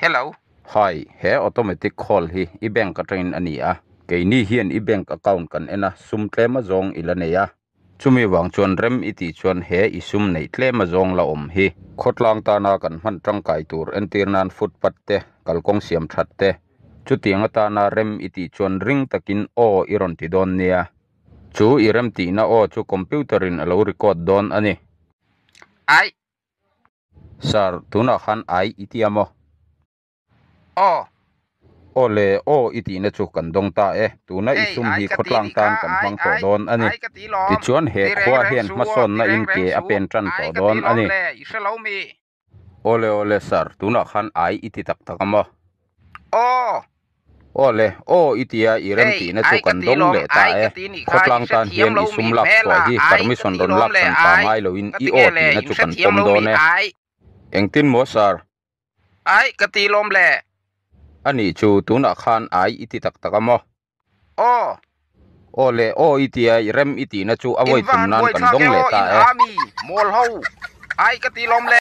Hello. Hi, he automatic call hi i bank atangin a ni a. Keini hian i bank account kan en a, sum tlem a zawng i la nei a. Chumi vang chuan rem i tih chuan he i sum neih tlem a zawng la awm hi. Khawtlang tana kan hman tangkai tur entir nan footpath te, kalkawng siam that te, chutiang atana rem i tih chuan ring takin aw i rawn ti dawn nia. Chu i rem tihna aw chu computer in a lo record dawn a ni. Ai. Sir, tunah khan ai i ti a maw? Aw. Aw le, aw i tihna chu kan dawng ta e. Tuna i Hei, sum ai hi ka ti khawtlang nih tan kha, kan ai, hmang tawh ai, dawn a ni. ai ka ti lawm. Tichuan he Ti reng khua reng hian su aw, ti hmasawnna reng in reng ke a su. pen tan Ai tawh ka ti dawn a lawm ni. le, i hre lo mi? Aw le, aw le sir, tunah khan ai i ti tak tak a maw? Aw. Aw le, aw i tia i rem Hei, tihna chu ai ka kan ti dawng lawm, leh ta ai e. ka ti nih kha, i Khawtlang hre tan thiam hian lo i sum mi lak hmel chhuah a, hi ai ka permission ti rawn lawm lak le, hran pa ai ngai loin ka i ti aw nge le, tihna in chu hre kan thiam pawm lo mi, dawn e. ai. Engtin maw sir? Ai ka ti lawm le. A nih chu tunah khan ai i ti tak tak a maw? Aw. Aw le, aw i tia i rem i tihna chu a In vawi va thum han nan kan buaithlak dawng e leh aw, ta in e. a mi, mawl ho. Ai ka ti lawm le.